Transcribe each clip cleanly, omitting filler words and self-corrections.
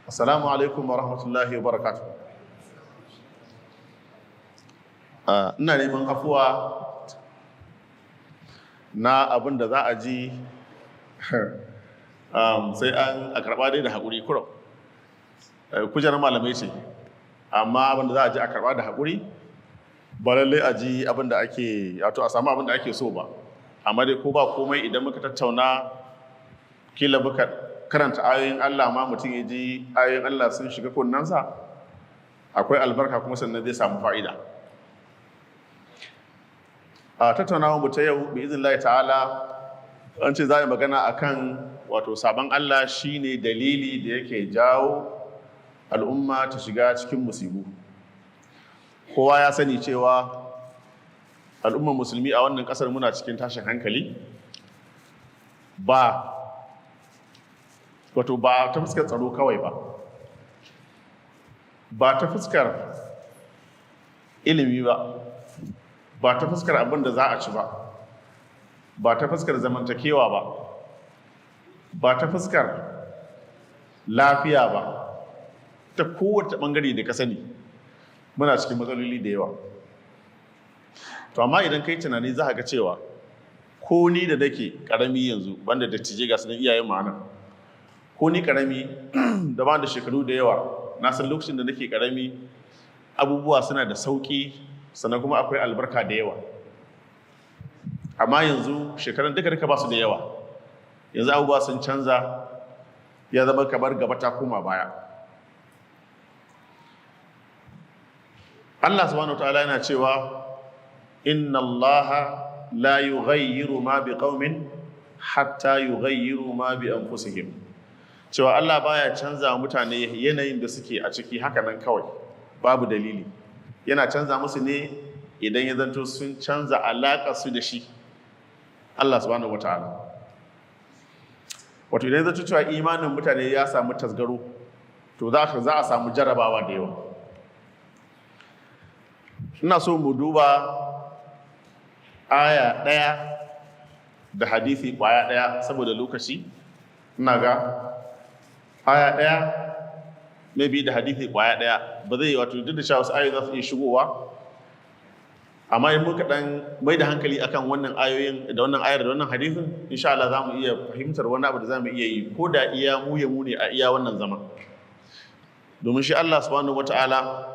Assalamu alaikum wa rahmatullahi wa barakatuh. Ina neman afuwa na abin da za a ji, sai an a karɓa dai da haƙuri kurum. Kujerar malamai ce, amma abin da za a ji a karɓa da haƙuri, ba lallai a ji abin da ake, wato a samu abin da ake so ba. Amma dai ko ba komai, idan muka tattauna, kila muka karanta ayoyin Allah ma, mutum ya ji ayoyin Allah sun shiga kunnensa, akwai albarka, kuma sannan zai samu fa'ida. A tattaunawar mu ta yau, bi iznillahi ta'ala, an ce za a yi magana akan wato sabon Allah shine dalili da yake jawo al'umma ta shiga cikin musibu. Kowa ya sani cewa al'ummar musulmi a wannan kasar muna cikin tashin hankali, ba wato ba ta fuskar tsaro kawai ba, ba ta fuskar ilimi ba, ba ta fuskar abin da za a ci ba, ba ta fuskar zamantakewa ba, ba ta fuskar lafiya ba, ta kowace bangare da ka sani muna cikin matsaloli da yawa. To amma idan kai tunani, za ka ga cewa ko ni da nake karami yanzu, banda dattijai ga sunan iyayen ma'ana, ko ni karami da ba da shekaru da yawa, na san lokacin da nake karami abubuwa suna da sauki, sannan kuma akwai albarka da yawa. Amma yanzu shekarun duka duka ba su da yawa, yanzu abubuwa sun canza, ya zama kamar gaba ta koma baya. Allah subhanahu wa ta'ala yana cewa, "Inna Allah la yughayyiru ma biqaumin hatta yughayyiru ma bi anfusihim." Cewa Allah baya canza mutane yanayin da suke a ciki haka nan kawai babu dalili. Yana canza musu ne idan ya zanto sun canza alaƙa su da shi Allah subhanahu wa ta'ala. Wato idan ya zanto cewa imanin mutane ya samu tasgaro, to za a samu jarabawa da yawa. Ina so mu duba aya ɗaya da hadisi ƙwaya ɗaya saboda lokaci. Ina ga aya ɗaya maybe da hadisi ƙwaya ɗaya ba zai, wato duk da cewa wasu ayoyi za su iya shigowa, amma in muka dan mai da hankali akan wannan ayoyin da wannan ayar da wannan hadisin, insha Allah za mu iya fahimtar wani abu da za mu iya yi, ko da iya mu ya mu ne a iya wannan zaman. Domin shi Allah subhanahu wata'ala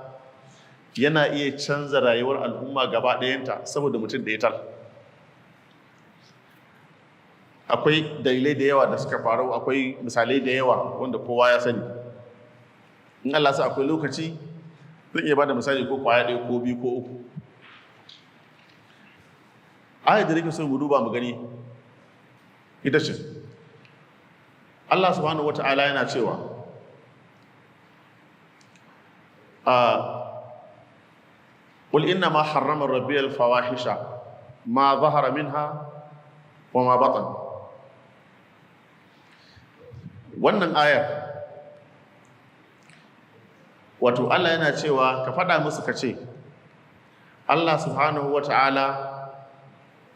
yana iya canza rayuwar al'umma gaba ɗayanta saboda mutum ɗaya tal. Akwai dalilai da yawa da suka faru, akwai misalai da yawa wanda kowa ya sani. In Allah sa akwai lokaci, zan iya bada misali ko kwaya ɗaya ko biyu ko uku. Ayat da nake so mu duba mu gani ita ce Allah subhanahu wata'ala yana cewa قل إنما حرم ربي الفواحش ما ظهر منها وما بطن. Wannan ayar, wato Allah yana cewa ka faɗa musu, ka ce Allah subhanahu wata'ala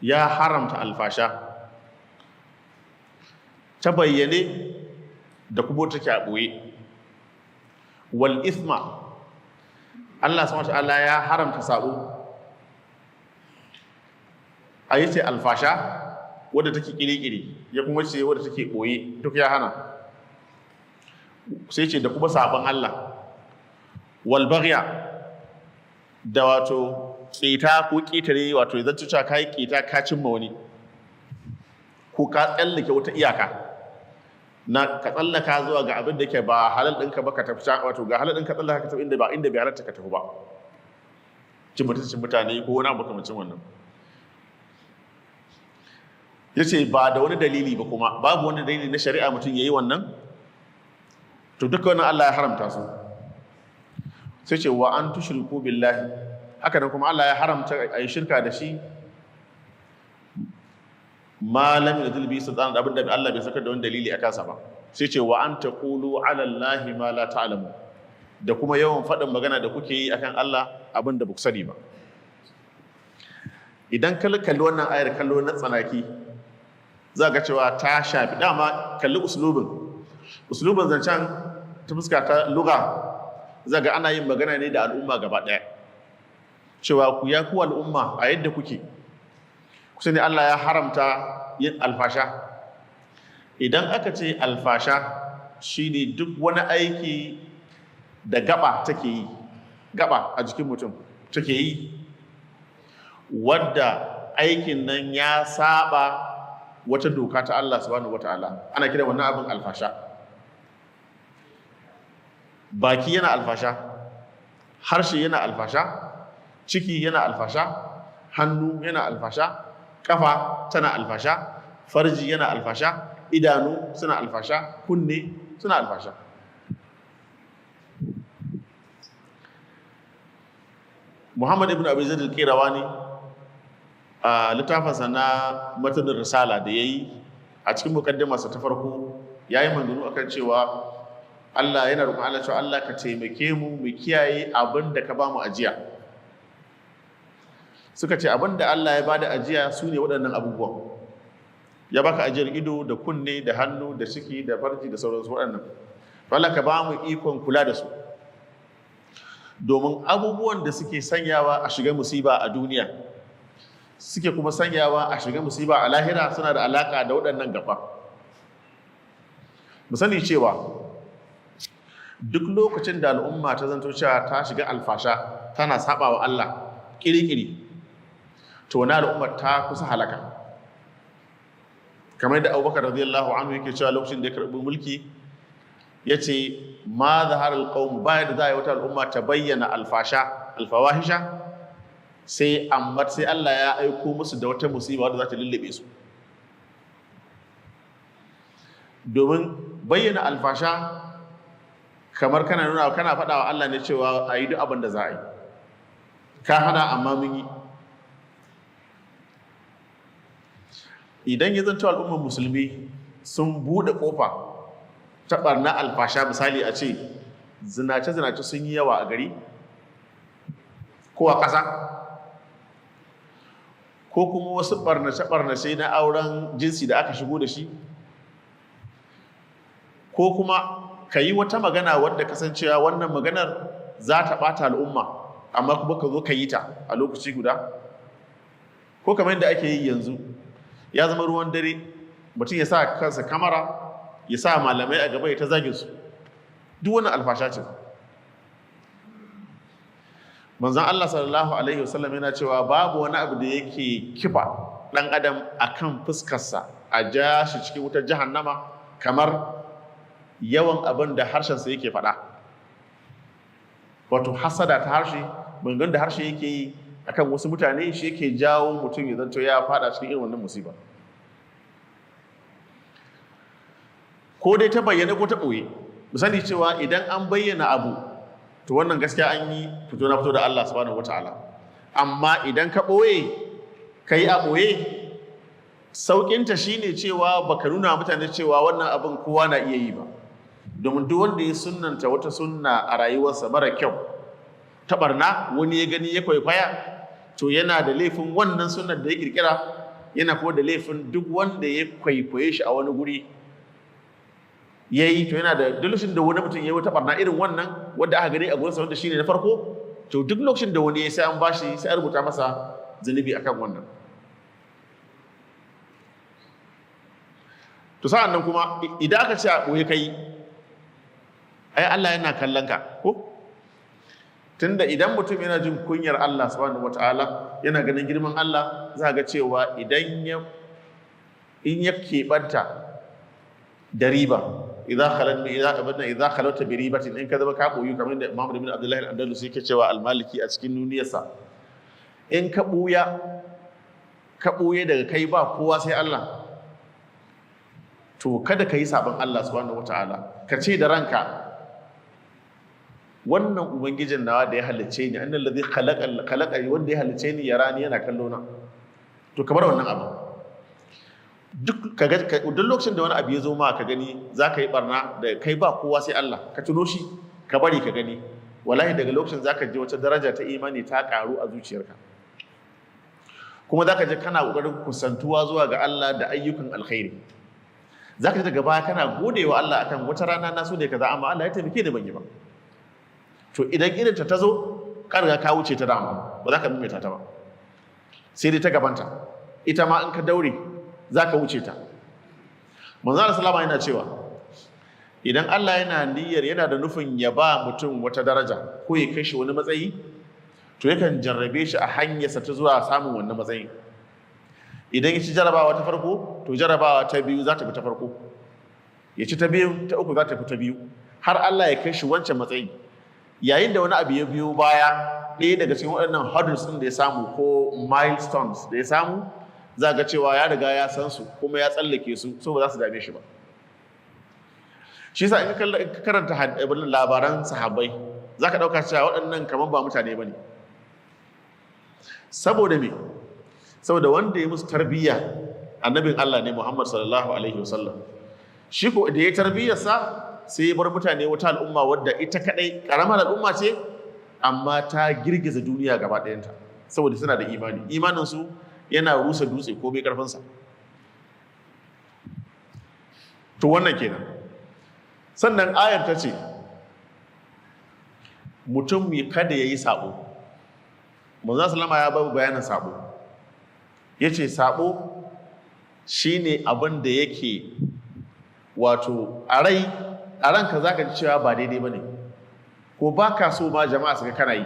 ya haramta alfasha ta bayyane da kuma take a ɓoye, wal ithma, Allah subhanahu wata'ala ya haramta sabo, a yi ce alfasha wadda take kiri-kiri, ya kuma ce wadda take ɓoye, duk ya hana. Sai ce da kuma sabon Allah, wal baghya, da wato ƙeta ko ƙetare, wato zan cewa ka yi ƙeta, ka cimma wani ko ka tsallake wata iyaka na ka tsallaka zuwa ga abin da ke ba halal ɗinka ba, ka tafi, wato ga halal ɗinka, tsallaka ka tafi inda ba inda bai halarta ka tafi ba, cin mutuncin mutane ko wani abu makamancin wannan. Ya ce ba da wani dalili ba, kuma babu wani dalili na shari'a mutum ya yi wannan, to duka wannan Allah ya haramta su. Sai ce wa an tushriku billahi, haka nan kuma Allah ya haramta a yi shirka da shi, ma lam yunzil bihi sultan, abin da Allah bai saka da wani dalili a kansa ba. Sai ce wa an taqulu ala Allahi ma la ta'lamu, da kuma yawan faɗin magana da kuke yi akan Allah abin da ba ku sani ba. Idan ka kalli wannan ayar kallo na tsanaki, za ka cewa ta shafi dama. Kalli uslubin zancen. ta fuska ta lugha, zaga ana yin magana ne da al'umma gaba ɗaya, cewa ku ya ku al'umma, a yadda kuke, ku sani Allah ya haramta yin alfasha. Idan aka ce alfasha, shine duk wani aiki da gaba take yi, gaba a jikin mutum take yi, wadda aikin nan ya saba wata doka ta Allah subhanahu wataala, ana kira wannan abin alfasha. Baki yana alfasha, harshe yana alfasha, ciki yana alfasha, hannu yana alfasha, kafa tana alfasha, farji yana alfasha, idanu suna alfasha, kunne suna alfasha. Muhammad ibn Abi Zaid al-Qirawani, a littafinsa na Matanin Risala da yayi, a cikin mukaddimarsa ta farko yayi maganganu akan cewa Allah yana roƙon Allah cewa Allah ka taimake mu mu kiyaye abin da ka ba mu ajiya. Suka ce abin da Allah ya bada ajiya su ne waɗannan abubuwan. Ya baka ajiyar ido da kunne da hannu da ciki da farji da sauransu waɗannan. Allah ka ba mu ikon kula da su. Domin abubuwan da suke sanyawa a shiga musiba a duniya, suke kuma sanyawa a shiga musiba a lahira, suna da alaka da waɗannan gaba. Mu sani cewa duk lokacin da al'umma ta zanto cewa ta shiga alfasha, tana saba wa Allah kiri-kiri, to wani al'ummar ta kusa halaka. Kamar da Abubakar radiyallahu anhu yake cewa lokacin da ya karɓi mulki, ya ce ma zahar alqawm, bayan da za a yi wata al'umma ta bayyana alfasha, alfawahisha, sai amma sai Allah ya aiko musu da wata musiba wadda za ta lullube su. Domin bayyana alfasha kamar kana nuna, kana faɗa wa Allah ne cewa a yi duk abin da za a yi, ka hana amma mun yi. Idan ya zanto al'ummar musulmi sun buɗe ƙofa ta ɓarna alfasha, misali a ce zinace-zinace sun yi yawa a gari ko a ƙasa, ko kuma wasu ɓarnace-ɓarnace na auren jinsi da aka shigo da shi, ko kuma ka yi wata magana wadda kasancewa wannan maganar za ta ɓata al'umma, amma kuma ka zo ka yi ta a lokaci guda, ko kamar yadda ake yi yanzu, ya zama ruwan dare, mutum ya sa kansa kamara, ya sa malamai a gaba ya ta zagin su, duk wannan alfasha ce. Manzon Allah sallallahu alaihi wasallam yana cewa babu wani abu da yake kifa ɗan adam akan fuskarsa a ja shi cikin wutar jahannama kamar yawan abin da harshensa yake faɗa. Wato hasada ta harshe, maganganun da harshe yake yi akan wasu mutane, shi yake jawo mutum ya zanto ya faɗa cikin irin wannan musiba, ko dai ta bayyana ko ta ɓoye. Misali cewa idan an bayyana abu, to wannan gaskiya an yi fito na fito da Allah subhanahu wataala. Amma idan ka ɓoye, ka yi a ɓoye, sauƙinta shine cewa baka nuna mutane cewa wannan abin kowa na iya yi ba. Domin duk wanda ya sunnanta wata sunna a rayuwarsa mara kyau ta barna, wani ya gani ya kwaikwaya, to yana da laifin wannan sunnar da ya kirkira, yana kuma da laifin duk wanda ya kwaikwaye shi a wani guri ya yi. To yana da duk lokacin da wani mutum ya yi wata barna irin wannan wanda aka gani a gurinsa, wanda shine na farko, to duk lokacin da wani ya sai an bashi, sai an rubuta masa zunubi akan wannan. To sa'an nan kuma idan aka ce a ɓoye kai, ai Allah yana kallon ka, ko? Tunda idan mutum yana jin kunyar Allah subhanahu wataala, yana ganin girman Allah, za ga cewa idan ya in ya keɓanta da riba, idza khalat bi idza abadna idza khalawta bi ribatin, in ka zama ka boyu, kamar da Muhammad ibn Abdullah al-Andalusi yake cewa al-Maliki a cikin nuniyarsa, in ka buya ka buye daga kai ba kowa sai Allah, to kada ka yi sabon Allah subhanahu wataala. Ka ce da ranka, wannan ubangijin nawa da ya halicce ni, annal ladhi khalaqa, wanda ya halicce ni, yarani, yana kallo na. To kamar wannan abu, duk kaga duk lokacin da wani abu ya zo ma ka gani zaka yi barna da kai ba kowa sai Allah, ka tuno shi, ka bari ka gani, wallahi daga lokacin zaka ji wata daraja ta imani ta karu a zuciyarka, kuma zaka ji kana kokarin kusantuwa zuwa ga Allah da ayyukan alkhairi. Za ka ji daga baya kana gode wa Allah akan wata rana na so ne kaza, amma Allah ya taimake ni ban yi ba. To idan irin ta zo, ka riga ka wuce ta dama, ba za ka maimaita ta ba, sai dai ta gabanta. Ita ma in ka daure za ka wuce ta. Manzo Allah sallama yana cewa idan Allah yana niyyar, yana da nufin ya ba mutum wata daraja ko ya kai shi wani matsayi, to yakan jarrabe shi a hanyarsa ta zuwa samun wannan matsayin. Idan ya ci jarabawa ta farko, to jarabawa ta biyu za ta fi ta farko. Ya ci ta biyu, ta uku za ta fi ta biyu, har Allah ya kai shi wancan matsayi. Yayin da wani abu ya biyo baya, ɗaya daga cikin waɗannan hurdles ɗin da ya samu ko milestones da ya samu, za ga cewa ya riga ya san su kuma ya tsallake su, so ba za su dame shi ba. Shi yasa in ka karanta labaran sahabbai, za ka ɗauka cewa waɗannan kamar ba mutane ba ne. Saboda me? Saboda wanda ya musu tarbiyya annabin Allah ne, Muhammad sallallahu alaihi wasallam. Shi ko da ya tarbiyyarsa, sai ya bar mutane wata al'umma wadda ita kadai karamar al'umma ce, amma ta girgiza duniya gaba ɗayanta, saboda suna da imani. Imanin su yana rusa dutse ko bai karfinsa. To wannan kenan. Sannan ayar ta ce mutum kada ya yi sabo. Manzon sallama ya babu bayanin sabo. Ya ce sabo shine abin da yake wato a rai, a ranka zaka ji cewa ba daidai bane, ko ba ka so ma jama'a su ga kana yi.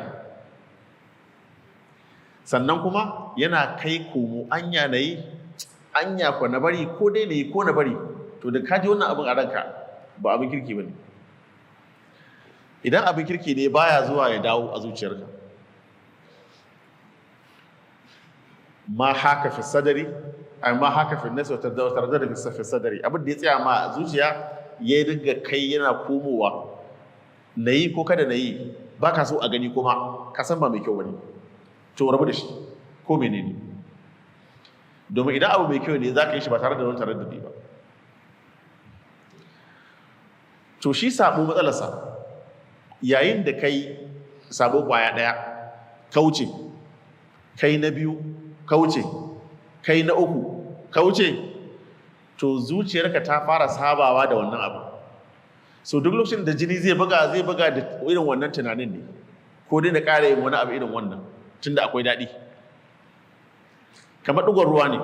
Sannan kuma yana kai komo, anya na yi, anya ko na bari, ko dai na yi ko na bari. To da ka ji wannan abin a ranka, ba abin kirki bane. Idan abin kirki ne, baya zuwa ya dawo a zuciyarka. Ma haka fi sadari ai ma haka fi nasi wa tardada fi sadari. Abin da ya tsaya ma a zuciya ya dinga kai yana komowa, na yi ko kada na yi, ba ka so a gani kuma ka san ba mai kyau bane, to rabu da shi ko menene. Domin idan abu mai kyau ne, za ka yi shi ba tare da wani taraddudi ba. To shi sabo matsalarsa, yayin da kai sabo kwaya ɗaya, kauce, kai na biyu, kauce, kai na uku, kauce, to zuciyarka ta fara sabawa da wannan abu. So duk lokacin da jini zai buga, zai buga da irin wannan tunanin ne, ko dai na ƙara yin wani abu irin wannan, tunda akwai daɗi. Kamar ɗigon ruwa ne,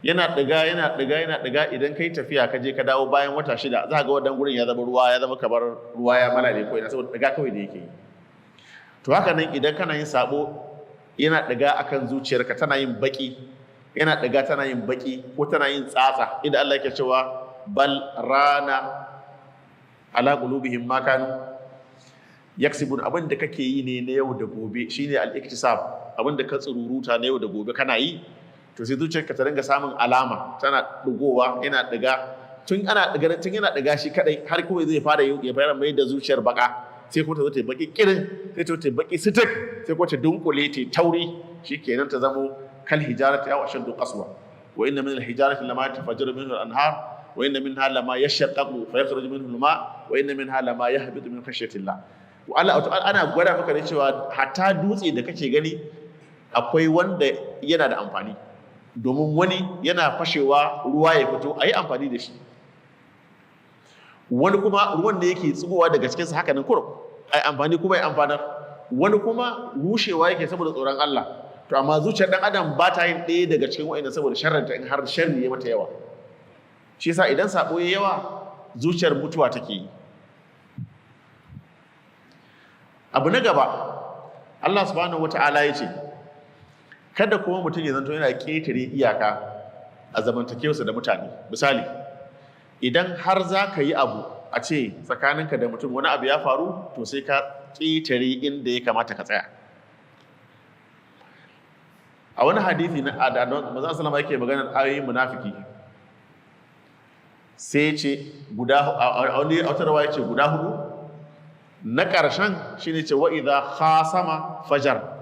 yana ɗiga, yana ɗiga, yana ɗiga. Idan kai tafiya ka je ka dawo bayan wata 6, za ka ga wannan gurin ya zama ruwa, ya zama kamar ruwa ya malale ko ina, saboda ɗiga kawai da yake yi. To haka nan idan kana yin sabo, yana ɗiga akan zuciyarka, tana yin baki, yana ɗiga, tana yin baki ko tana yin tsatsa. Inda Allah yake cewa bal rana ala qulubihim ma kanu yaksibun. Abin da kake yi ne na yau da gobe shine al-iktisab. Abin da ka tsururuta na yau da gobe kana yi, to sai zuciyarka ta dinga samun alama, tana ɗigowa, yana ɗiga, tun ana ɗiga, tun yana ɗiga shi kadai, har kuma zai fara ya fara mai da zuciyar baka, sai kuma ta zo ta yi baki kirin, sai ta zo ta yi baki sitik, sai kuma ta dunkule ta tauri, shikenan ta zamo kal hijarati aw ashaddu qaswa. Wa inna min al hijarati lama yatafajjaru minhu al anhar, wa inna minha lama yashaqqaqu fa yakhruju minhu al ma, wa inna minha lama yahbitu min khashyati Allah. Wa Allah ana gwada maka ne cewa hatta dutse da kake gani akwai wanda yana da amfani, domin wani yana fashewa ruwa ya fito a yi amfani da shi, wani kuma ruwan da yake tsigowa daga cikinsa haka nan kurum a yi amfani kuma ya amfanar, wani kuma rushewa yake saboda tsoron Allah. To amma zuciyar ɗan adam ba ta yin ɗaya daga cikin wa'annan saboda sharrinta, in har sharri ya mata yawa. Shi yasa idan sabo ya yawa, zuciyar mutuwa take yi. Abu na gaba, Allah subhanahu wata'ala ya ce kada kuma mutum ya zanto yana ƙetare iyaka a zamantakewarsa da mutane. Misali, idan har za ka yi abu a ce tsakaninka da mutum wani abu ya faru, to sai ka ƙetare inda ya kamata ka tsaya. A wani hadithi na Manzon sallama yake maganar ayoyin munafiki, sai ya ce guda, a wani wata rawa ya ce guda hudu, na ƙarshen shine ce wa idza khasama fajar.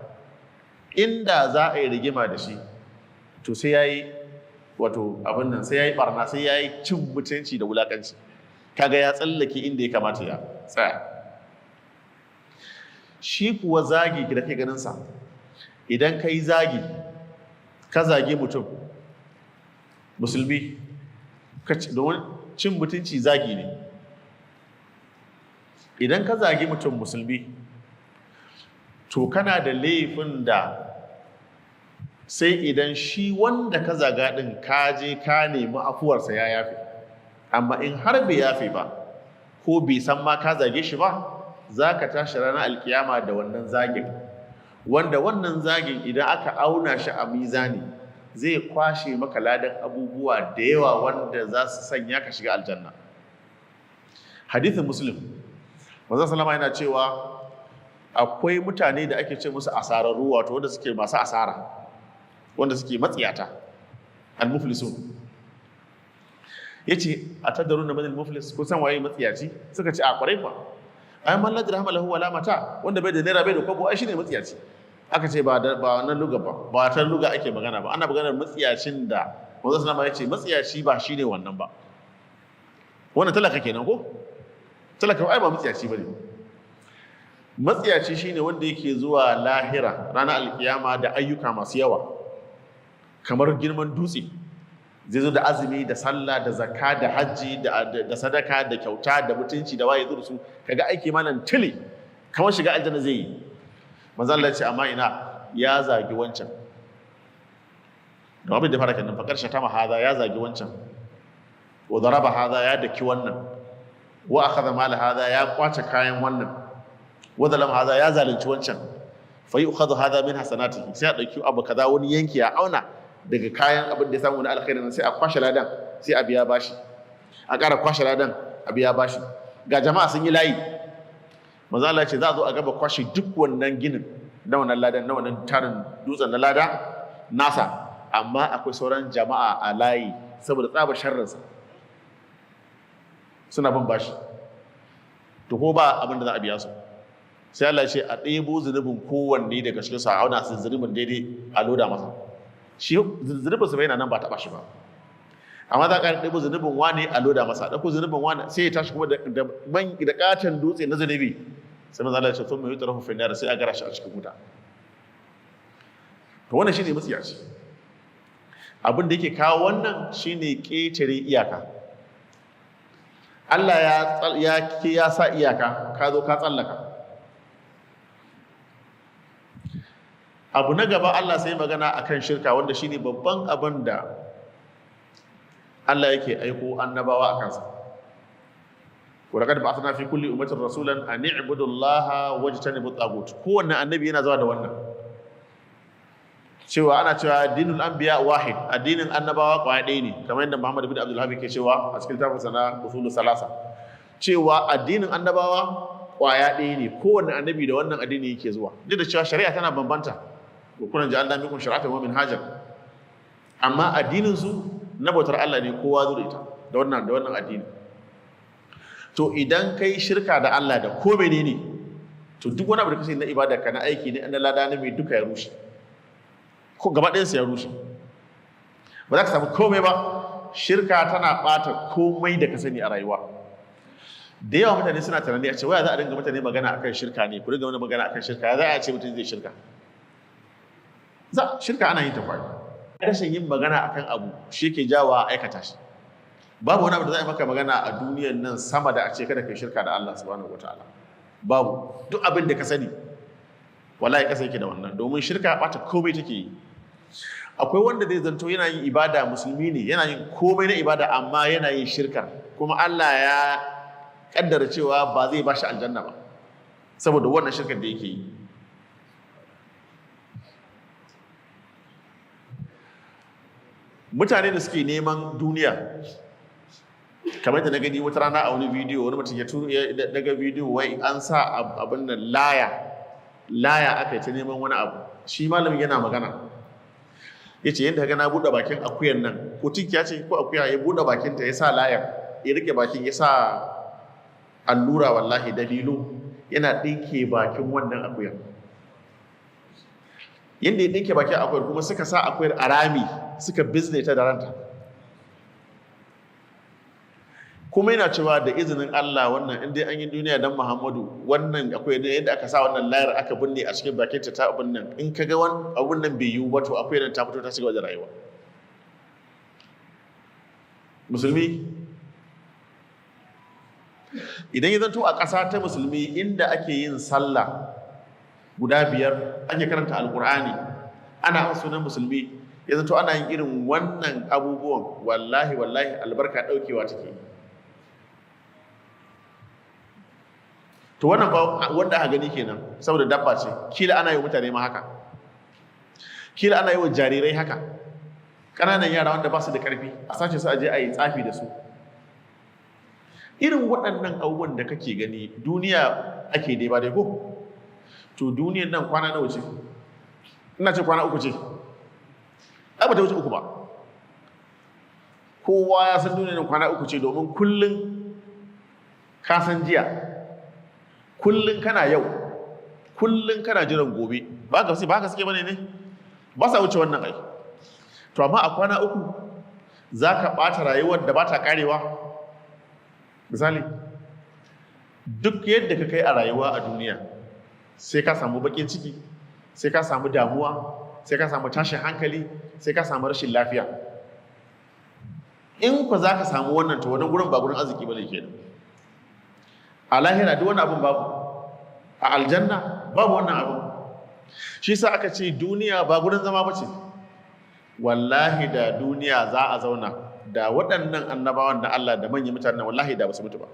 Inda za a yi rigima da shi, to sai yayi wato abin nan, sai yayi barna, sai yayi cin mutunci da wulakanci. Kaga ya tsallake inda ya kamata ya tsaya. Shi kuwa zagi da kake ganin sa, idan ka yi zagi, ka zagi mutum musulmi, Domin cin mutunci zagi ne. Idan ka zagi mutum musulmi, to kana da laifin da sai idan shi wanda ka zaga din ka je ka nemi afuwarsa ya yafe. Amma in har bai yafe ba, ko bai san ma ka zage shi ba, za ka tashi ranar alkiyama da wannan zagin. Wanda wannan zagin idan aka auna shi a mizani, zai kwashe maka ladan abubuwa da yawa wanda za su sanya ka shiga aljanna. Hadithin Muslim, Manzon sallama yana cewa akwai mutane da ake ce musu asararru, wato wanda suke masu asara, wanda suke matsiyata, al-muflisun. Yace: "Atadaruna man al-muflis? Ko san waye matsiyaci?" Suka ce: "A kwarai fa, ai man la dirham lahu wala mata, wanda bai da naira bai da kwabo, ai shine matsiyaci." Aka ce ba ba wannan luga ba, ba ta luga ake magana ba, ana maganar matsiyacin da Manzon sallama ya ce matsiyaci ba shine wannan ba. Wannan talaka kenan, ko talaka ai ba matsiyaci bane. Matsiyaci shine wanda yake zuwa lahira ranar alkiyama da ayyuka masu yawa kamar girman dutse. Zai zo da azumi da sallah da zakka da hajji da sadaka da kyauta da mutunci da waye zuwa su, kaga aiki malam tili kamar shiga aljanna zai yi. Manzo Allah ya ce amma ina, ya zagi wancan da abin da fara kenan, faqad shatama hadha, ya zagi wancan, wa daraba hadha, ya daki wannan, wa akhadha mala hadha, ya kwace kayan wannan, wa zalama hadha, ya zalunci wancan. Fa yu'khadhu hadha min hasanatihi, sai a dauki abu kaza, wani yanki, ya auna daga kayan abin da ya samu na alkhairi, sai a kwashe ladan, sai a biya bashi, a ƙara kwashe ladan, a biya bashi. Ga jama'a sun yi layi. Manzo Allah ya ce za a zo a gaba kwashe duk wannan ginin na wannan ladan, na wannan tarin dutsen na lada nasa, amma akwai sauran jama'a a layi, saboda tsaba sharrinsa suna bin bashi, to ko ba abin da za a biya su. Sai Allah ya ce a ɗebo zunubin kowanne daga cikin su, a auna su, zunubin daidai, a loda masa. Shi zunubin su bai nan, ba taɓa shi ba, amma za ka ɗebo zunubin wani a loda masa, ɗauko zunubin wani, sai ya tashi kuma da katon dutse na zunubi. Sai manzo Allah ya ce: "Thumma yutrahu fi nar", sai a gara shi a cikin wuta. To wannan shine matsiyaci. Abin da yake kawo wannan shine ƙetare iyaka. Allah ya sa iyaka, ka zo ka tsallaka. Abu na gaba, Allah sai magana akan shirka, wanda shine babban abin da Allah yake aiko annabawa a kansa. Wa laqad ba'athna fi kulli ummatin rasulan an i'budu Allaha wajtanibu at-taghut. Kowanne annabi yana zuwa da wannan. Cewa ana cewa dinul anbiya wahid, addinin annabawa kwaya ɗaya ne, kamar yadda Muhammad bin Abdul Wahhab ke cewa a cikin littafinsa na Usulus Salasa. Cewa addinin annabawa kwaya ɗaya ne, kowanne annabi da wannan addini yake zuwa. Duk da cewa shari'a tana bambanta. Wa kullan ja'alna minkum shari'atan wa minhajan. Amma addinin su na bautar Allah ne, kowa zo da ita da wannan addini. To idan kai shirka da Allah da ko menene, to duk wani abu da kace na ibada ka, na aiki ne, na lada, na mai, duka ya rushe, ko gaba ɗayansa ya rushe, ba za ka samu komai ba. Shirka tana ɓata komai da ka sani a rayuwa. Da yawa mutane suna tunani a ce waya za a dinga mutane magana akan shirka ne, ku dinga wani magana akan shirka, ya za a ce mutum zai shirka? Za shirka ana yin ta kwai. Rashin yin magana akan abu shi ke jawa aikata shi. Babu wani abu da za a yi maka magana a duniyan nan sama da a ce kada kai shirka da Allah subhanahu wataala. Babu. Duk abin da ka sani, wallahi kasa yake da wannan, domin shirka bata komai take yi. Akwai wanda zai zanto yana yin ibada, musulmi ne, yana yin komai na ibada, amma yana yin shirka, kuma Allah ya kaddara cewa ba zai bashi aljanna ba saboda wannan shirkar da yake yi. Mutane da suke neman duniya, kamar da na gani wata rana a wani bidiyo, wani mutum ya turo daga bidiyo, wai an sa abin nan, laya laya, aka yi ta neman wani abu. Shi malamin yana magana, ya ce yadda ga na buɗe bakin akuyan nan, ko tinkiya ce ko akuya, ya buɗe bakinta, ya sa layar, ya rike bakin, ya sa allura, wallahi dalilu, yana ɗinke bakin wannan akuyar. Yadda ya ɗinke bakin akuyar, kuma suka sa akuyar a rami, suka bizne ta da ranta. Kuma yana cewa da izinin Allah, wannan in dai an yi duniya dan Muhammadu, wannan akwai yadda aka sa wannan layar aka binne a cikin bakin ta abin nan, in ka ga wani abun nan bai yiwu ba, to akwai nan ta fito ta cigaba da rayuwa. Musulmi, idan ya zanto a ƙasa ta musulmi inda ake yin sallah guda 5, ake karanta Alƙur'ani, ana sunan musulmi, ya zanto ana yin irin wannan abubuwan, wallahi wallahi albarka ɗaukewa take. To wannan ba wanda aka gani kenan, saboda dabba ce. Kila ana yi wa mutane ma haka, kila ana yi wa jarirai haka, ƙananan yara wanda ba su da ƙarfi a sace su aje a yi tsafi da su. Irin waɗannan abubuwan da kake gani duniya ake dai ba dai ko? To duniyan nan kwana nawa ce? Ina ce kwana 3 ce. Ai ba ta wuce 3 ba. Kowa ya san duniyan nan kwana 3 ce, domin kullum ka san jiya, kullum kana yau, kullum kana jiran gobe. Ba ka suke bane ne? Ba sa wuce wannan ai. To amma a kwana 3 za ka ɓata rayuwar da ba ta ƙarewa. Misali, duk yadda ka kai a rayuwa a duniya, sai ka samu baƙin ciki, sai ka samu damuwa, sai ka samu tashin hankali, sai ka samu rashin lafiya. In ku za ka samu wannan, to wannan gurin ba gurin arziki ba ne kenan. A lahira duk wani abun babu, a aljanna babu wannan abun. Shi yasa aka ce duniya ba gurin zama ba ce. Wallahi da duniya za a zauna da waɗannan annabawan da Allah da manyan mutanen, wallahi da ba su mutu ba,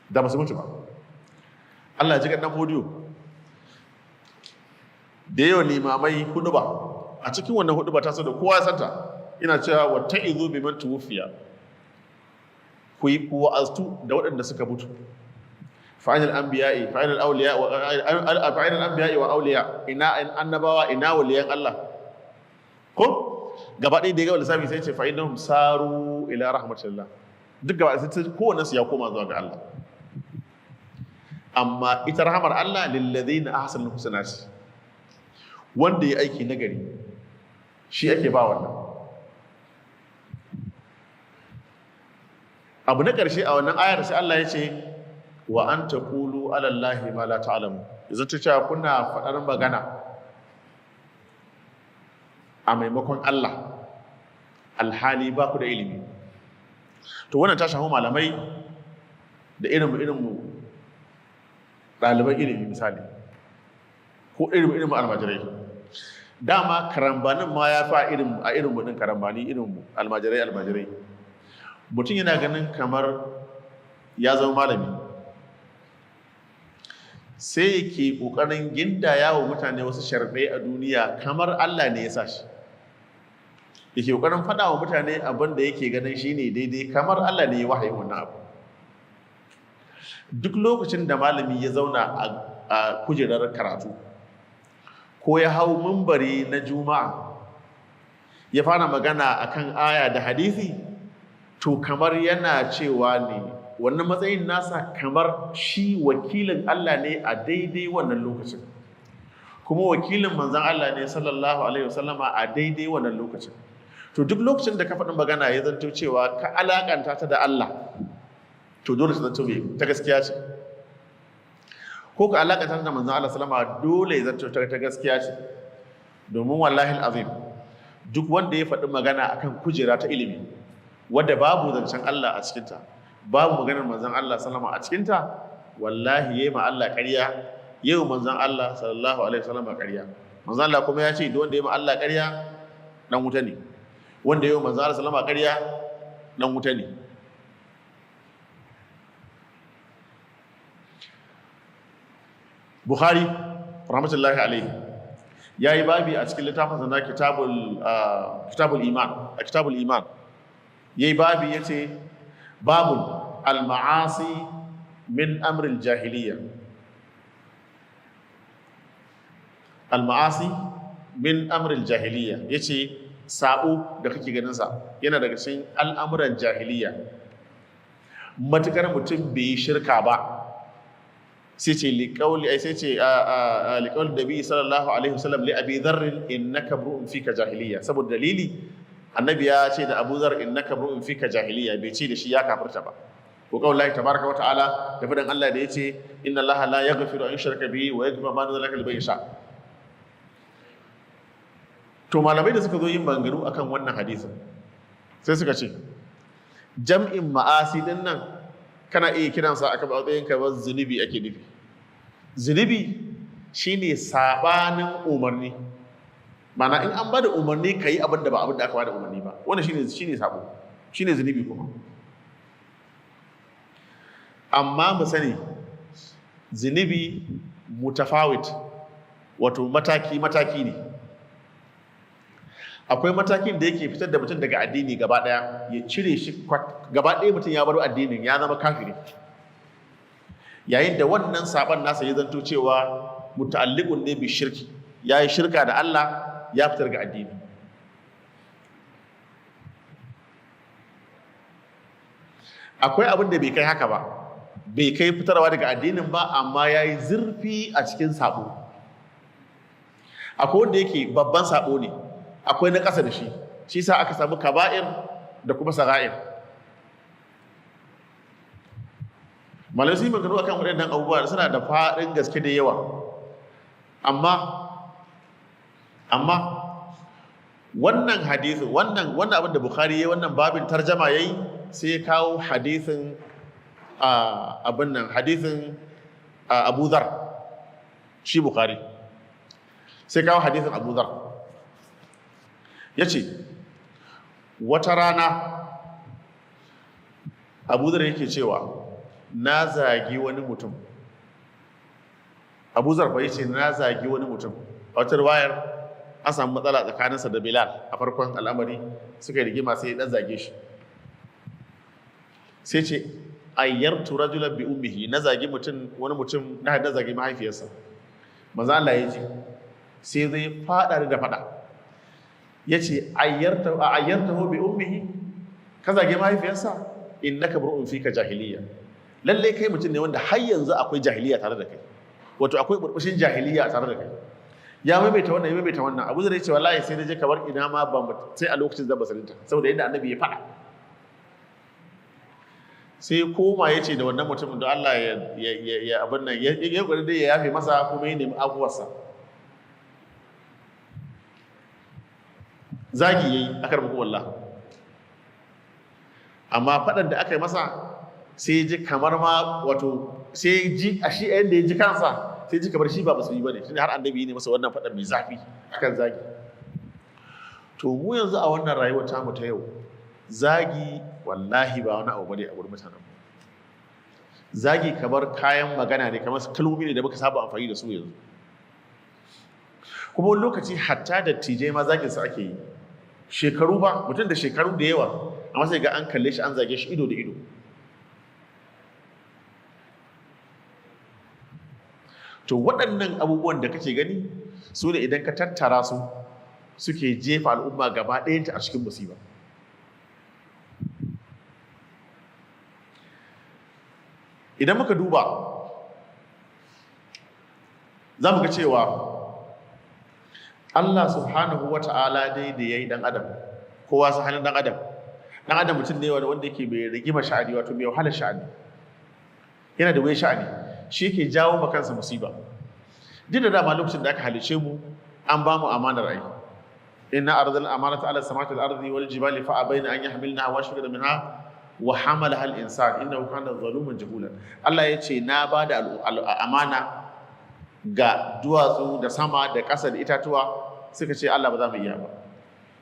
da ba su mutu ba. Allah ji ɗan hodiyo da yawan limamai huduba, a cikin wannan huduba ta da kowa santa, ina cewa wa ta'izu biman tuwfiya, ku yi wa'aztu da waɗanda suka mutu. Fa'inal anbiya'i fa'inal awliya wa fa'inal anbiya'i wa awliya, ina annabawa, ina waliyan Allah. Ko gaba ɗaya da ya gaba lissafi sai ce fa'innahum saru ila rahmatillah. Duk gaba sai kowanne su ya koma zuwa ga Allah. Amma ita rahamar Allah lillazina ahsanul husna ce, wanda ya aiki nagari shi ake ba wannan. Abu na ƙarshe a wannan ayar sai Allah ya ce wa an taqulu ala Allahi ma la ta'lamu. Yanzu ta cewa kuna faɗar magana a maimakon Allah alhali ba ku da ilimi. To wannan ta shafi malamai da irin mu ɗaliban ilimi misali, ko irin mu almajirai. Dama karambanin ma ya fa irin a irin mu din, karambani irin mu almajirai. Mutum yana ganin kamar ya zama malami, sai yake ƙoƙarin gindaya wa mutane wasu sharɗai a duniya kamar Allah ne ya sa shi. Yake ƙoƙarin faɗa wa mutane abin da yake ganin shi ne daidai kamar Allah ne ya wahayin wannan abu. Duk lokacin da malami ya zauna a kujerar karatu ko ya hau mimbari na juma'a ya fara magana akan aya da hadisi, to kamar yana cewa ne wannan matsayin nasa kamar shi wakilin Allah ne a daidai wannan lokacin, kuma wakilin manzon Allah ne sallallahu alaihi wasallama a daidai wannan lokacin. To duk lokacin da ka faɗin magana ya zanto cewa ka alakanta ta da Allah, to dole ta zanto ta gaskiya ce. Ko ka alakanta ta da manzon Allah sallama, dole ya zanto ta gaskiya ce. Domin wallahi azim, duk wanda ya faɗi magana akan kujera ta ilimi wadda babu zancen Allah a cikinta, babu maganar manzon Allah sallama a cikinta, wallahi yayi ma Allah ƙarya, yayi manzon Allah sallallahu alaihi wasallam ƙarya. Manzon Allah kuma ya ce duk wanda yayi ma Allah ƙarya dan wuta ne, wanda yayi manzon Allah sallama ƙarya dan wuta ne. Bukhari rahmatullahi alaihi yayi babi a cikin littafinsa na kitabul iman, a kitabul iman yayi babi yace babun al-ma'asi min amr al-jahiliya. Al-ma'asi min amr al-jahiliya, yace sabo da kake ganin sa yana daga cikin al'amuran jahiliya. Matukar mutum bai yi shirka ba, sai ce liqauli, ai sai ce liqauli nabi sallallahu alaihi wasallam li Abi Dharr innaka bru'un fika jahiliya. Saboda dalili annabi ya ce da Abu Dharr innaka bru'un fika jahiliya, bai ce da shi ya kafirta ba. Ko qaulullahi tabaraka wa ta'ala da fadan Allah da yace inna Allaha la yaghfiru an yushraka bihi wa yaghfiru ma duna zalika liman yasha. To malamai da suka zo yin maganganu akan wannan hadisin Sai suka ce jam'in ma'asi din nan kana iya kiransa aka matsayin kamar zunubi ake nufi. Zunubi shine sabanin umarni, mana in an bada umarni ka yi abin da ba abin da aka bada umarni ba, wannan shine sabo, shine zunubi kuma. Amma mu sani zunubi mutafawit, wato mataki mataki ne. Akwai matakin da yake fitar da mutum daga addini gaba daya, ya cire shi gaba daya, mutum ya bar addinin, ya zama kafiri, yayin da wannan saban nasa ya zanto cewa muta'alliqun ne bi shirki, ya yi shirka da Allah, ya fitar ga addini. Akwai abin da bai kai haka ba, bai kai fitarwa daga addinin ba, amma ya yi zurfi a cikin sabo. Akwai wanda yake babban sabo ne, akwai na ƙasa da shi, shi sa aka samu kaba'ir da kuma sara'ir. Malamai sun yi maganganu akan waɗannan abubuwa, suna da faɗin gaske da yawa. Amma wannan hadisin, wannan abin da Bukhari yayi, wannan babin tarjama yayi, sai ya kawo hadisin abin nan, hadisin Abu Dharr. Shi Bukhari sai kawo hadisin Abu Dharr, yace wata rana Abu Dharr yake cewa na zagi wani mutum. Abu Dharr fa yace na zagi wani mutum. A wata riwayar an samu matsala tsakaninsa da Bilal a farkon al'amari, suka yi rigima, sai ya dan zage shi. Sai ce ayyartu rajulan bi ummihi, na zagi mutum, wani mutum, na zagi mahaifiyarsa. Manzo Allah ya ji, sai zai fada da fada, yace ayyarta ayyartahu bi ummihi, ka zagi mahaifiyarsa, innaka bur'un fika jahiliya, lalle kai mutum ne wanda har yanzu akwai jahiliya tare da kai, wato akwai burbushin jahiliya tare da kai. Ya maimaita wannan, ya maimaita wannan. Abu Zar ya ce wallahi sai na je kamar ina ma ba sai a lokacin zan basarinta, saboda yadda annabi ya faɗa. Sai koma ya ce da wannan mutumin da Allah ya abin nan, ya gwada dai ya yafe masa, kuma ya nemi afuwarsa. Zagi yayi akar muku wallah, amma faɗan da aka yi masa sai ji kamar ma wato sai ji a shi yayin da ya ji kansa sai ji kamar shi ba musulmi bane, shine har annabi ne masa wannan faɗan mai zafi akan zagi. To mu yanzu a wannan rayuwar tamu ta yau, zagi wallahi ba wani abu bane a gurin mutanen mu. Zagi kamar kayan magana ne, kamar kalmomi ne da muka saba amfani da su yanzu. Kuma wani lokaci hatta da tijai ma zagin su ake yi. Shekaru ba, mutum da shekaru da yawa, amma sai ga an kalle shi an zage shi ido da ido. To waɗannan abubuwan da kake gani su ne idan ka tattara su suke jefa al'umma gaba ɗayanta a cikin musiba. Idan muka duba za mu ga cewa Allah subhanahu wa ta'ala dai da ya yi ɗan adam, kowa su halin ɗan adam. Ɗan adam mutum ne wanda yake mai rigima sha'ani, wato mai wahalar sha'ani, yana da wuyan sha'ani, shi yake jawo ma kansa musiba. Duk da dama lokacin da aka halice mu an ba mu amanar ai. Inna arzal amanata ala samawati wal ardi wal jibali fa abaina an yahmilna wa ashfaqna minha wa hamalaha al insan innahu kana zaluman jahulan. Allah ya ce na ba da amana ga duwatsu da sama da ƙasa da itatuwa, suka ce Allah ba za mu iya ba.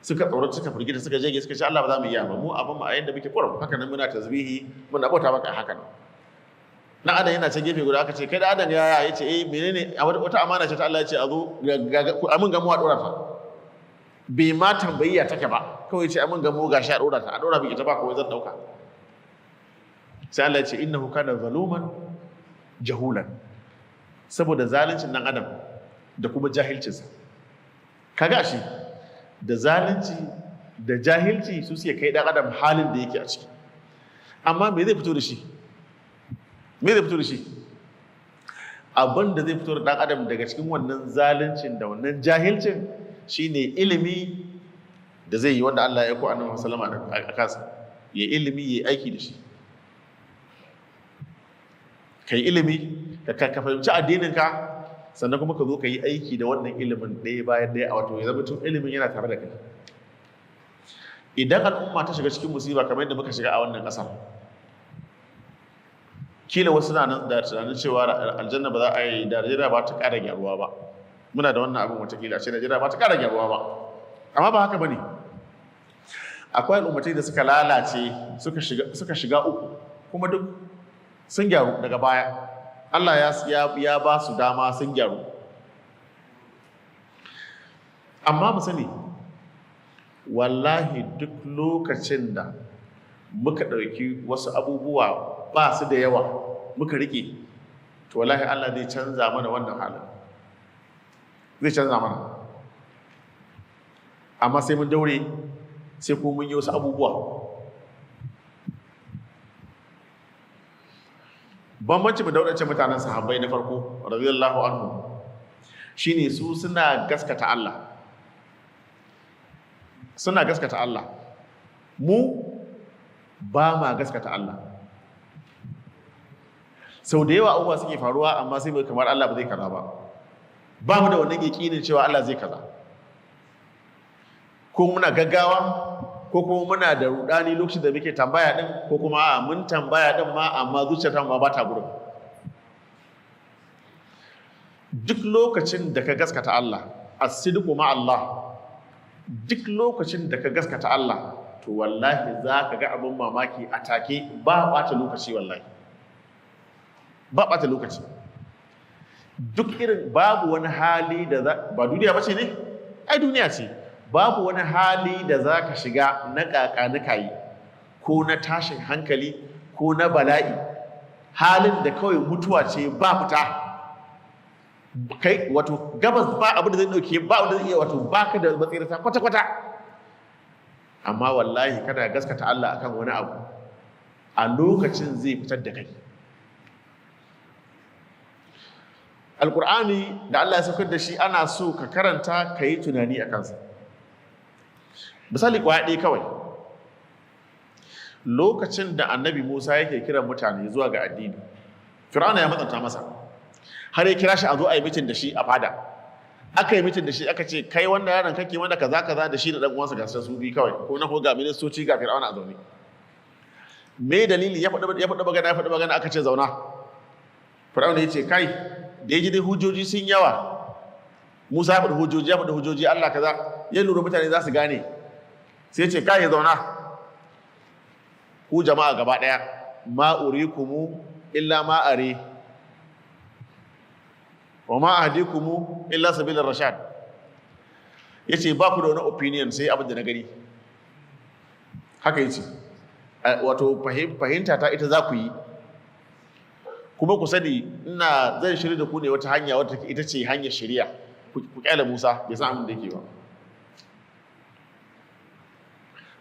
Suka tsoro, suka firgita, suka jage, suka ce Allah ba za mu iya ba, mu abin mu a yanda muke kurum haka nan muna tasbihi muna bauta maka haka nan. Na adam yana can gefe guda, aka ce kai da adam ya yace eh menene wata amana ce ta Allah ya ce a zo amin gamu a dora ta. Bai ma tambayi ya take ba, kawai ce amin gamu gashi a dora ta, a dora bi ita ba kawai zan dauka. Sai Allah ya ce innahu kana zaluman jahulan, saboda zaluncin dan adam da kuma jahilcinsa. Kaga shi da zalunci da jahilci su suke kai dan adam halin da yake a ciki. Amma me zai fito da shi? Me zai fito da shi? Abin da zai fito da dan adam daga cikin wannan zaluncin da wannan jahilcin shine ilimi da zai yi, wanda Allah ya ko Annabi sallallahu alaihi wasallam a kansa. Ya ilimi, ya aiki da shi. Kai ilimi, ka fahimci addininka, sannan kuma ka zo ka yi aiki da wannan ilimin ɗaya bayan ɗaya, a wato ya zama tun ilimin yana tare da kai. Idan al'umma ta shiga cikin musiba kamar yadda muka shiga a wannan ƙasar, kila wasu na nan da tunanin cewa aljanna ba za a yi da Najeriya ba ta ƙara gyaruwa ba. Muna da wannan abin, watakila ce Najeriya ba ta ƙara gyaruwa ba, amma ba haka bane. Akwai al'ummatai da suka lalace, suka shiga uku, kuma duk sun gyaru daga baya. Allah ya ba su dama sun gyaru. Amma mu sani, wallahi duk lokacin da muka ɗauki wasu abubuwa ba su da yawa muka riƙe, to wallahi Allah zai canza mana wannan halin, zai canza mana. Amma sai mun daure, sai ko mun yi wasu abubuwa. Bambanci mu da waɗancan mutanen, sahabbai na farko radiyallahu anhu, shine su suna gaskata Allah, suna gaskata Allah. Mu ba ma gaskata Allah. Sau da yawa abubuwa suke faruwa, amma sai mu kamar Allah ba zai kaza ba. Ba mu da wannan yaƙinin cewa Allah zai kaza. Ko muna gaggawa, ko kuma muna da rudani lokacin da muke tambaya din, ko kuma a mun tambaya din ma, amma zuciyar ta ma ba ta gurin. Duk lokacin da ka gaskata Allah, as-sidqu ma Allah, duk lokacin da ka gaskata Allah, to wallahi za ka ga abin mamaki a take, ba ɓata lokaci. Wallahi ba ɓata lokaci. Duk irin babu wani hali da za ba, duniya ba ce ne? Ai duniya ce. Babu wani hali da za ka shiga na ƙaƙa ko na tashin hankali ko na bala'i, halin da kawai mutuwa ce ba fita, kai wato gabas ba abin da zai dauke, ba abin da zai iya, wato baka da matsirata kwata kwata. Amma wallahi kana gaskata Allah akan wani abu, a lokacin zai fitar da kai. Alkur'ani da Allah ya saukar da shi, ana so ka karanta, ka yi tunani a kansa. Misali kwaya ɗaya kawai: lokacin da Annabi Musa yake kiran mutane zuwa ga addini, Fir'auna ya matsanta masa, har ya kira shi a zo a yi meeting da shi a fada. Aka yi meeting da shi, aka ce, "Kai, wannan yaron kake wanda kaza kaza da shi da dan uwansa, ga su bi kawai ko na ko ga ministoci, ga Fir'auna a zaune. Me dalili?" Ya faɗi magana, ya faɗi magana, aka ce, "Zauna." Fir'auna ya ce, "Kai." Da ya ji dai hujjoji sun yawa, Musa ya faɗi hujjoji, ya faɗi hujjoji, Allah kaza, ya lura mutane za su gane, sai ya ce, "Kai, zauna. Ku jama'a gaba ɗaya, ma urikumu illa ma are wa ma ahdikumu illa sabilar rashad." Yace, "Ba ku da wani opinion sai abin da na gani." Haka yace, wato fahimta ta ita za ku yi. Kuma ku sani, ina zan shirya da ku ne wata hanya wata ita ce hanyar shari'a. Ku kyale Musa, bai san abin da yake ba.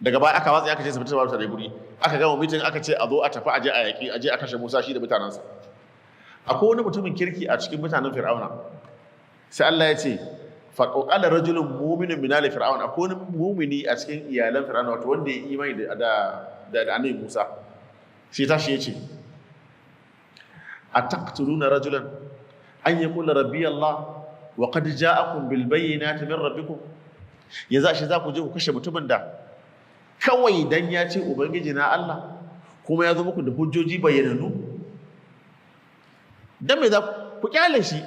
Daga baya aka watsa, aka ce su fita ba da guri. Aka gama meeting, aka ce a zo a tafi, aje a yaki, aje a kashe Musa shi da mutanensa. Akwai wani mutumin kirki a cikin mutanen Fir'auna. Sai Allah ya ce, fa qala rajulun mu'minun min ali fir'aun. Akwai wani mu'mini a cikin iyalan Fir'auna, wato wanda ya imani da Annabi Musa. Sai tashi ya ce, "Ataqtuluna rajulan an yaqula rabbi Allah wa qad ja'akum bil bayyinati min rabbikum?" Ya za shi za ku je ku kashe mutumin da kawai dan ya ce ubangiji na Allah, kuma ya zo muku da hujjoji bayyananu? Dan me za ku kyale shi?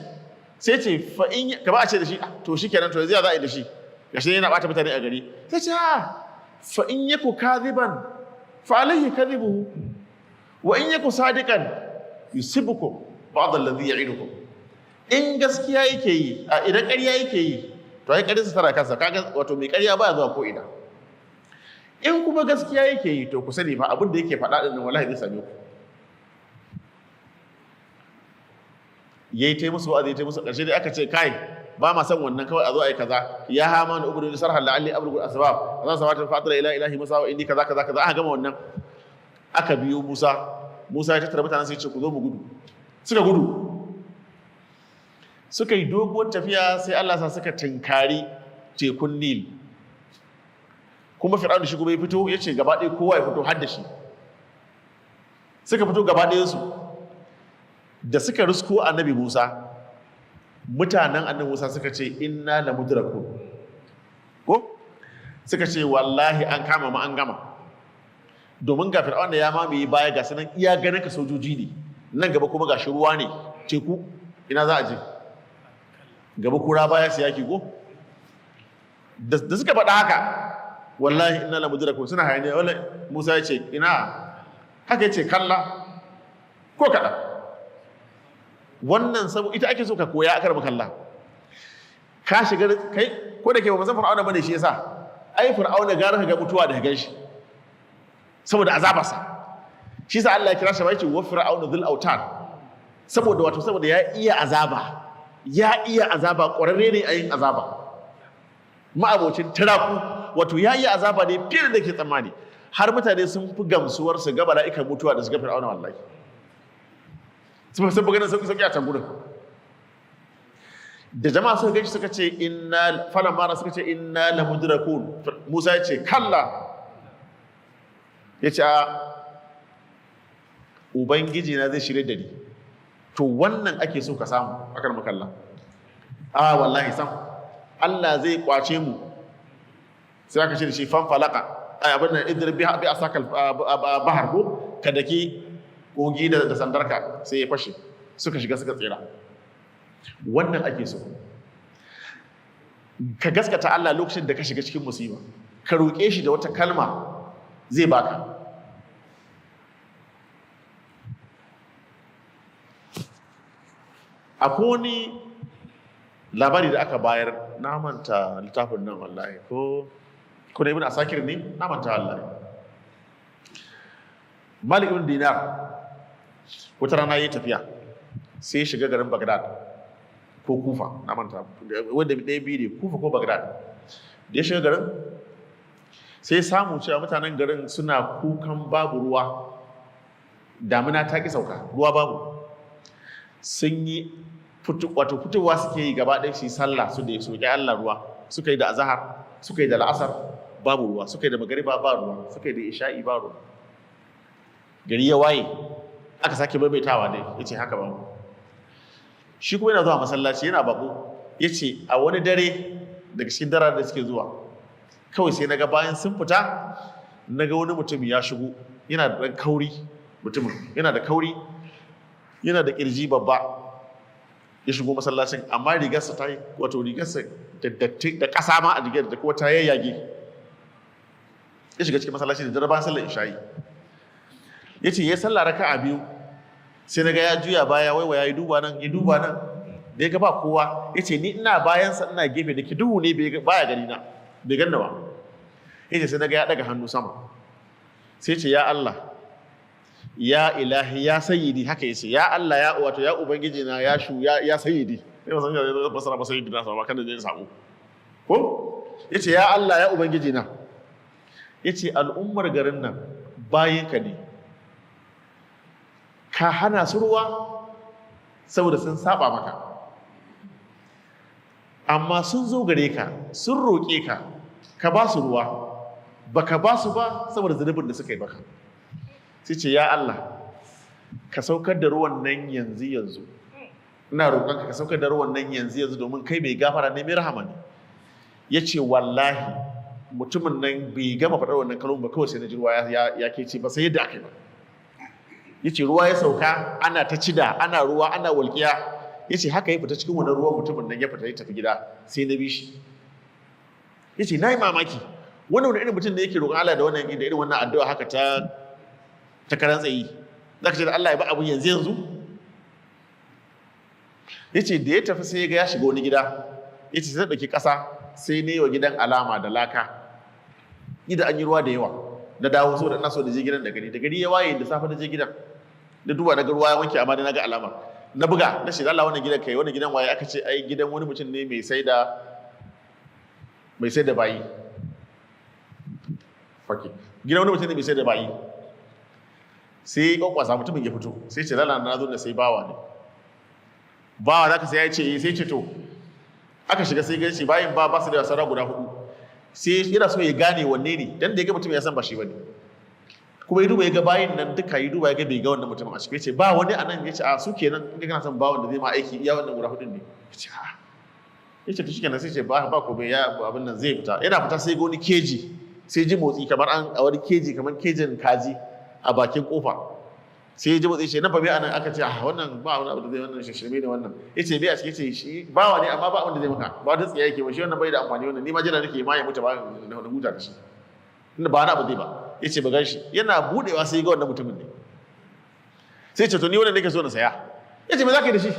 Sai ce, fa in ka ba a ce da shi, to shikenan, to yanzu ya za a yi da shi? Gashi yana bata mutane a gari. Sai ce, "Ha, fa in yaku kadhiban fa alayhi kadhibuhu, wa in yaku sadiqan yusibukum ba'd alladhi ya'idukum." In gaskiya yake yi, a idan ƙarya yake yi, to ai ƙaryarsa tana kansa. Kaga wato mai ƙarya baya zuwa ko ina. In kuma gaskiya yake yi, to ku sani fa, abin da yake faɗa din wallahi zai same ku. Yayi tai musu wa'azi, tai musu, ƙarshe dai aka ce, "Kai, ba ma san wannan, kawai a zo a yi kaza. Ya hama na ubudu sarhan la'alli ablugu asbab azan sawata fatira ila ilahi Musa wa inni kaza kaza kaza." Aka gama wannan, aka biyo Musa. Musa ya tattara mutanen, sai ya ce, "Ku zo mu gudu." Suka gudu, suka yi doguwar tafiya, sai Allah sa suka tinkari tekun Nil. Kuma Fir'aun shi kuma ya fito, ya ce gaba ɗaya kowa ya fito, har da shi. Suka fito gaba ɗayansu. Da suka rusko Annabi Musa, mutanen Annabi Musa suka ce, "Inna la mudrakun." Ko Suka ce wallahi an kama mu, an gama, domin ga Fir'auna ya mamaye baya, ga sanan iya ganin ka sojoji ne nan gaba, kuma ga shi ruwa ne, teku, ina za a je? Gaba kura baya su yaki go. Da suka faɗa haka, wallahi inna la mudrakun, suna hayaniya, wallahi. Musa ya ce ina haka, ya ce kalla, ko kaɗan. Wannan sabo ita ake so ka koya akar makalla. Ka shiga kai ko da ke ba san Fir'auna bane, shi yasa ai Fir'auna gara ka ga mutuwa da gan shi saboda azabarsa. Shi yasa Allah ya kira shi ba, yace wa fir'auna dhul autad, saboda wato saboda ya iya azaba, ya iya azaba, ƙwararre ne a yin azaba, ma'abocin tiraku, wato ya iya azaba ne fiye da ke tsammani. Har mutane sun fi gamsuwar su ga mala'ikan mutuwa da su ga Fir'auna. Wallahi sun fi ganin sauki sauki a can gurin. Da jama'a suka gaji suka ce inna falamma, suka ce inna la mudrakun. Musa ya ce kalla, ya ce a Ubangiji na zai shirye da ni. To wannan ake so ka samu akar makalla. A wallahi sam Allah zai kwace mu. Sai aka ce da shi fanfalaka, ai abin nan, idrib biha bi asakal bahar, ko ka daki kogi da sandarka, sai ya fashe, suka shiga suka tsira. Wannan ake so ka gaskata Allah lokacin da ka shiga cikin musiba, ka roƙe shi da wata kalma, zai baka. Akwai wani labari da aka bayar, na manta littafin nan wallahi, ko da Ibn Asakir ne, na manta wallahi. Malik ibn Dinar wata rana yi tafiya, sai ya shiga garin Baghdad ko Kufa, na manta wanda ɗaya biyu ne, Kufa ko Baghdad. Da ya shiga garin, sai samu cewa mutanen garin suna kukan babu ruwa, damina ta ki sauka, ruwa babu. Sun yi wato fitowa suke yi gaba ɗaya su yi sallah, su da su roƙi Allah ruwa. Suka yi da azahar, suka yi da la'asar, babu ruwa. Suka yi da magariba, ba ruwa. Suka yi da isha'i, ba ruwa. Gari ya waye, aka sake maimaitawa dai, yace haka babu. Shi kuma yana zuwa masallaci, yana bako. Yace a wani dare daga cikin daren da suke zuwa, kawai sai naga bayan sun fita, naga wani mutum ya shigo, yana da ɗan kauri, mutumin yana da kauri, yana da kirji babba. Ya shigo masallacin, amma rigarsa ta yi, wato rigarsa da datti da ƙasa ma a rigar, da kuma ta yayyage. Ya shiga cikin masallaci da dare bayan sallar isha'i. Ya ce ya sallah raka'a biyu, sai na ga ya juya baya, waiwaya, ya duba nan, ya duba nan, da ya ga ba kowa, ya ce ni ina bayansa, ina gefe, da ke duhu ne, baya gani na, bai ganna ba. Ya ce sai na ga ya daga hannu sama, sai ce ya Allah, ya ilahi, ya sayyidi. Haka yace, ya Allah, ya wato ya ubangiji na, ya shu ya ya sayyidi. Sai ba san ya fasara ba, sayyidi na sama kan da zai samu ko. Yace ya Allah, ya ubangiji na, yace al'ummar garin nan bayinka ne, ka hana su ruwa saboda sun saba maka, amma sun zo gare ka, sun roƙe ka ka ba su ruwa, baka ba su ba saboda zunubin da suka yi baka. Sai ce ya Allah, ka saukar da ruwan nan yanzu yanzu, ina roƙonka ka saukar da ruwan nan yanzu yanzu, domin kai mai gafara ne, mai rahama ne. Ya ce wallahi mutumin nan bai gama faɗar wannan kalmomin ba, kawai sai na ji ruwa ya kece, ba sai yadda aka yi ba. Ya ce ruwa ya sauka, ana ta cida, ana ruwa, ana walƙiya. Ya ce haka ya fita cikin wannan ruwan, mutumin nan ya fita ya tafi gida, sai na bi shi. Ya ce na yi mamaki, wannan wani irin mutum ne yake roƙon Allah da wannan, da irin wannan addu'a haka ta karan tsayi, za ka ce da Allah ya ba abun yanzu yanzu. Ya ce da ya tafi, sai ya ga ya shiga wani gida. Ya ce sai ɗauki ƙasa, sai ne wa gidan alama da laka, gida an yi ruwa da yawa. Na dawo saboda ina so da je gidan da gari, da gari ya waye da safe, na je gidan, na duba, na ga ruwa ya wanke, amma dai na ga alamar. Na buga, na ce Allah, wannan gidan kai, wannan gidan waye? Aka ce ai gidan wani mutum ne mai sai da bayi. Fake gidan wani mutum ne mai sai da bayi. Sai kwakwasa, mutumin ya fito, sai ce lala, na zo da sai bawa ne. Bawa zaka sai? Ya ce sai ce to. Aka shiga, sai gashi bayin ba su da sara guda hudu. Sai yana so ya gane wanne ne, dan da ya ga mutum ya san ba shi bane. Kuma ya duba ya ga bayin nan duka, ya duba ya ga bai ga wannan mutum a ciki. Ya ce ba wani anan? Ya ce a su kenan, in kana son bawan da zai ma aiki, iya wannan guda hudun ne. Ya ce a Yace to shikenan. Sai ce ba komai, ya abin nan, zai fita. Yana fita sai ga wani keji, sai ji motsi kamar an a wani keji, kamar kejin kaji a bakin kofa. Sai ya ji motsi, ce na fa me anan? Aka ce, ah, wannan ba wani abu da zai, wannan shirme ne wannan. Yace me a ciki? Yace shi bawa ne, amma ba abin da zai maka, ba wata tsiya yake ba shi wannan, bai da amfani wannan, ni ma jira nake ma ya mutu ba na huta da shi, tunda ba wani abu zai ba. Yace ba gan shi. Yana budewa sai ga wannan mutumin ne. Sai ce, to ni wannan nake so na saya. Yace me zaka yi da shi?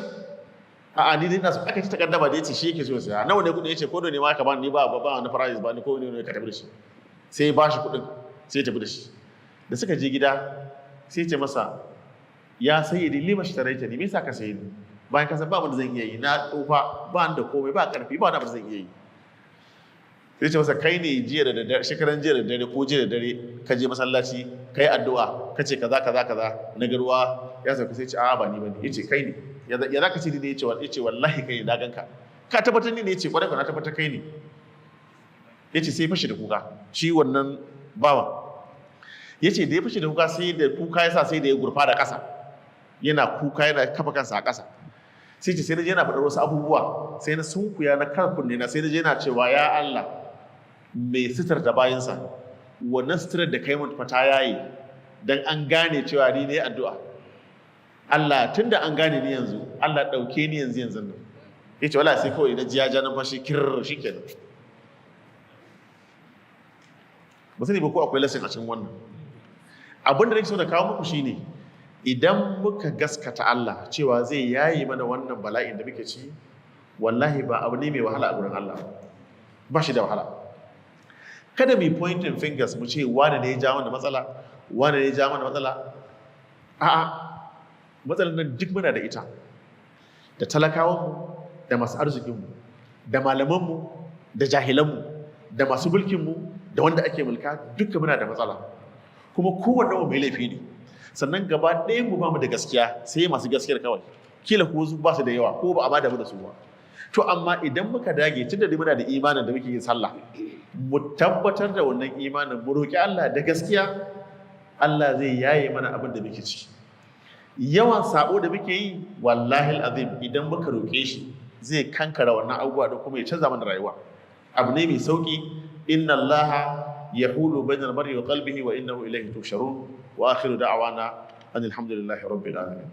A'a, ni dai ina so. Aka ci takaddama da yace shi yake so ya saya. Nawa ne kudin? Yace ko ne ma ka ba ni, ba wani price ba ni, ko ne ka tafi da shi. Sai ba shi kudin, sai ya tafi da shi. Da suka je gida, sai ce masa, ya sayyidi, lima ishtaraita ni? Me yasa ka sayi ni bayan ka san ba abin da zan iya yi? Na tsufa, ba ni da komai, ba karfi, ba wani abu da zan iya yi. Sai ce masa, kai ne jiya da daddare, shekaran jiya da dare ko jiya da dare, ka je masallaci kai addu'a, ka ce kaza kaza kaza, na ga ruwa ya sauka. Sai ce, a'a, ba ni bane. Yace kai ne. Ya za ka ce ni ne? Yace wallahi kai ne, na ganka. Ka tabbatar ni ne? Yace kwarai, na tabbatar kai ne. Yace sai fashi da kuka shi wannan bawan. Yace da ya fashi da kuka, sai da kuka yasa sai da ya gurfa da ƙasa, yana kuka, yana kafa kansa a ƙasa. Sai ce sai na je yana faɗar wasu abubuwa, sai na sunkuya na kar kunne na, sai na je yana cewa, ya Allah mai sitar da bayansa, wannan sitirar da kai mun fata yayi dan an gane cewa ni ne addu'a. Allah, tunda an gane ni yanzu, Allah ɗauke ni yanzu yanzu nan. Yace wala sai kawai na ji ya ja numfashi kir, shikenan. Ba sani ba ko akwai lesson a cikin wannan. Abin da nake so na kawo muku shine, idan muka gaskata Allah cewa zai yaye mana wannan bala'in da muke ci, wallahi ba abu ne mai wahala a gurin Allah ba, shi da wahala. Kada mu pointing fingers mu ce wane ne ya ja mana matsala, wane ne ya ja mana matsala. A'a, matsalar nan duk muna da ita, da talakawanmu da masu arzikinmu, da malamanmu da jahilanmu, da masu mulkinmu da wanda ake mulka, duka muna da matsala. Kuma kowanne mu mai laifi ne. Sannan gaba ɗayan mu ba mu da gaskiya, sai masu gaskiyar kawai, kila ko su ba su da yawa, ko ba a ba da mu da su ba. To amma idan muka dage, tunda dai muna da imanin da muke yin sallah, mu tabbatar da wannan imanin, mu roki Allah da gaskiya, Allah zai yaye mana abin da muke ciki. Yawan sabo da muke yi, wallahi azim, idan muka roke shi zai kankara wannan abubuwa da kuma ya canza mana rayuwa. Abu ne mai sauki. Inna Allaha yahulu bainal mar'i wa qalbihi wa innahu ilayhi tusharun. Wa akhiru da'wana anil hamdulillahi rabbil alamin.